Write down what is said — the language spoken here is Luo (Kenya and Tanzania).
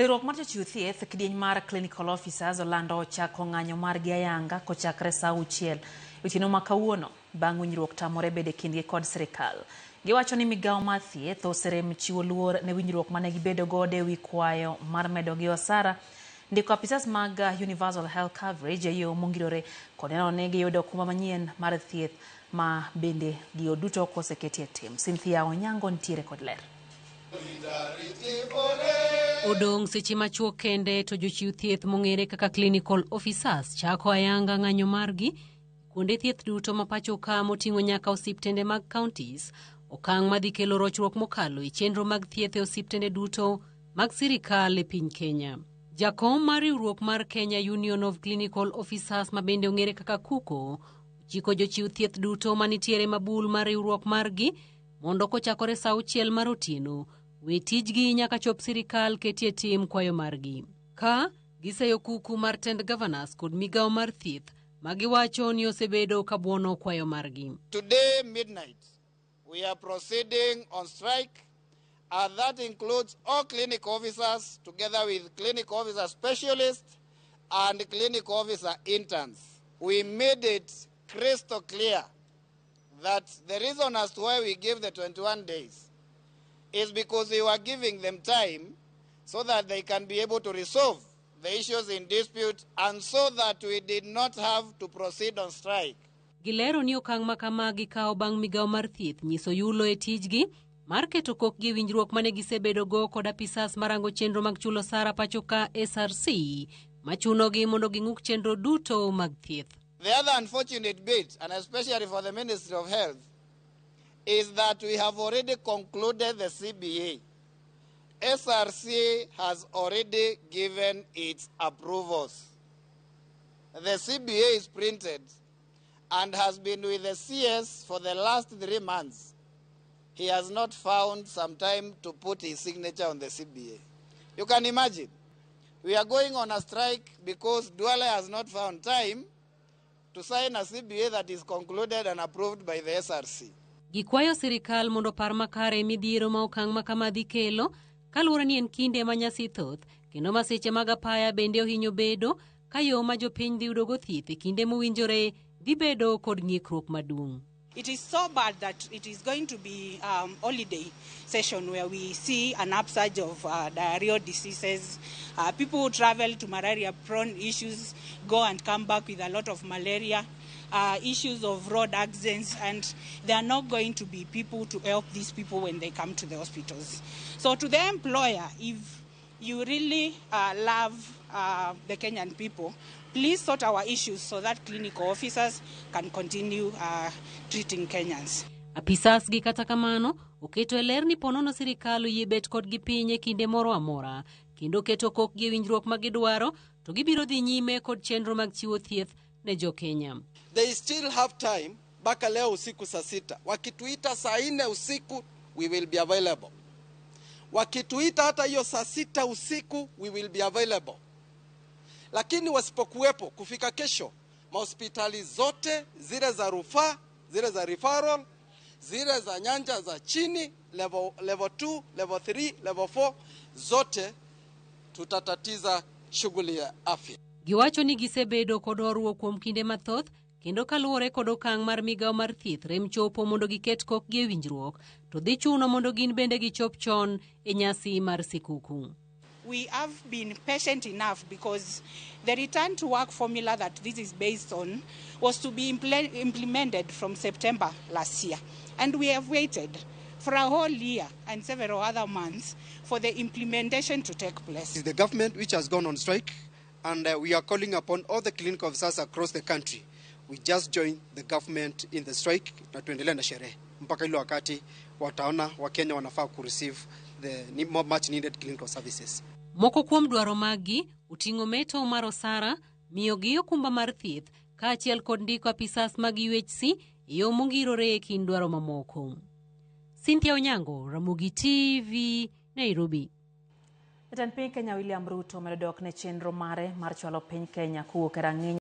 Riwruok mar jochiw thieth kidieny mar clinical officers olando chako ng'anyo margi ayanga kochakre saa 6 otieno ma kawuono bang' winjruok tamore bedo e kindgi kod sirikal. Giwacho ni migawo mar thieth oserem chiwo luor ne winjruok mane gibedo godo e wi kwayo mar medogi osara, ndiko apisas mag Universal Health Coverage e yo mongirore kod neno ni giyudo okumba manyien mar thieth ma bende gigo duto koseketi e tim. Cynthia Onyango nitiere kod ler. Odong' seche machuok kende to jochiw thieth mong'ere kaka clinical officers chako ayanga ng'anyo margi kuonde thieth duto ma pacho ka moting'o nyaka osiptende mag counties, okang' madhi kelo rochruok mokalo e chenro mag thieth e osiptende duto mag sirikal e piny Kenya. Jakom mar riwruok mar Kenya Union of Clinical Officers ma bende ong'ere kaka KUCO ochiko jochiw thieth duto manitiere mabul mar riwruok margi mondo kochakore saa 6 mar otieno we tijgi nyaka chop sirikal ketie tim kwayo margi. Ka giseyo kuku mar tend governors kod migawo mar thieth ma giwacho ni osebedo ka buono kwayo margi. Today midnight we are proceeding on strike, and that includes all clinic officers together with clinic officer specialists and clinic officer interns. We made it crystal clear that the reason as to why we gave the 21 days is because we were giving them time so that they can be able to resolve the issues in dispute and so that we did not have to proceed on strike. Gilero ni okang' ma kama gikawo bang' migawo mar thieth nyiso yulo e tijgi mar keto kokgi e winjruok mane gisebedogo kod apisas marango chenro mag chulo osara pacho ka SRC machunogi mondo ging'uk chenro duto mag thieth. The other unfortunate bit, and especially for the Ministry of Health, is that we have already concluded the CBA. SRC has already given its approvals. The CBA is printed and has been with the CS for the last 3 months. He has not found some time to put his signature on the CBA. You can imagine, we are going on a strike because Duale has not found time to sign a CBA that is concluded and approved by the SRC. Gikwayo sirikal mondo par makare midhiero ma okang' ma kama dhi kelo kaluwore ni en kinde ma nyasi thoth kendo masiche mag apaya bende ohinyo bedo ka yo ma jopiny dhi yudogo thieth e kinde mowinjore dhi bedo kod ng'ikruok maduong'. It is so bad that it is going to be holiday session where we see an upsurge of diarrheal diseases. People who travel to malaria-prone issues go and come back with a lot of malaria, issues of road accidents, and there are not going to be people to help these people when they come to the hospitals. So to the employer, if you really love the Kenyan people, please sort our issues so that clinical officers can continue treating Kenyans. Apisas gi kata kamano oketo e ler ni ponono sirikal oyie bet kodgi piny e kinde moro amora kendo keto kokgi e winjruok ma gidwaro to gibiro dhi nyime kod chenro mag chiwo thieth ne jo-Kenya. They still have time mpaka leo usiku saa 6. Wakituita saa 4 usiku we will be available. Wakituita hata hiyo saa 6 usiku we will be available. Lakini wasipokuwepo kufika kesho, mahospitali zote zile za rufaa, zile za referral, zile za nyanja za chini, level 2, level 3, level 4, zote tutatatiza shughuli ya afya. Giwacho ni gisebedo kod horuok kuom kinde mathoth kendo kaluwore kod okang' mar migawo mar thieth rem chopo mondo giket kokgi e winjruok to dhi chuno mondo gin bende gichop chon e nyasi mar sikuku. We have been patient enough because the return to work formula that this is based on was to be implemented from September last year. And we have waited for a whole year and several other months for the implementation to take place. It's the government which has gone on strike, and we are calling upon all the clinical officers across the country. We just joined the government in the strike na tuendelee na sherehe mpaka ile wakati wataona Wakenya wanafaa ku receive the much needed clinical services. Moko kuom dwaro maggi oting'o meto mar osara, miyogi okumba mar thieth kaachiel kod ndiko apisas mag UHC e yo mongirore e kind dwaro mamoko. Cynthia Onyango, Ramogi TV, Nairobi. Jatend piny Kenya William Ruto omedo dok ne chenro mare mar chwalo piny Kenya kowuok e rang'iny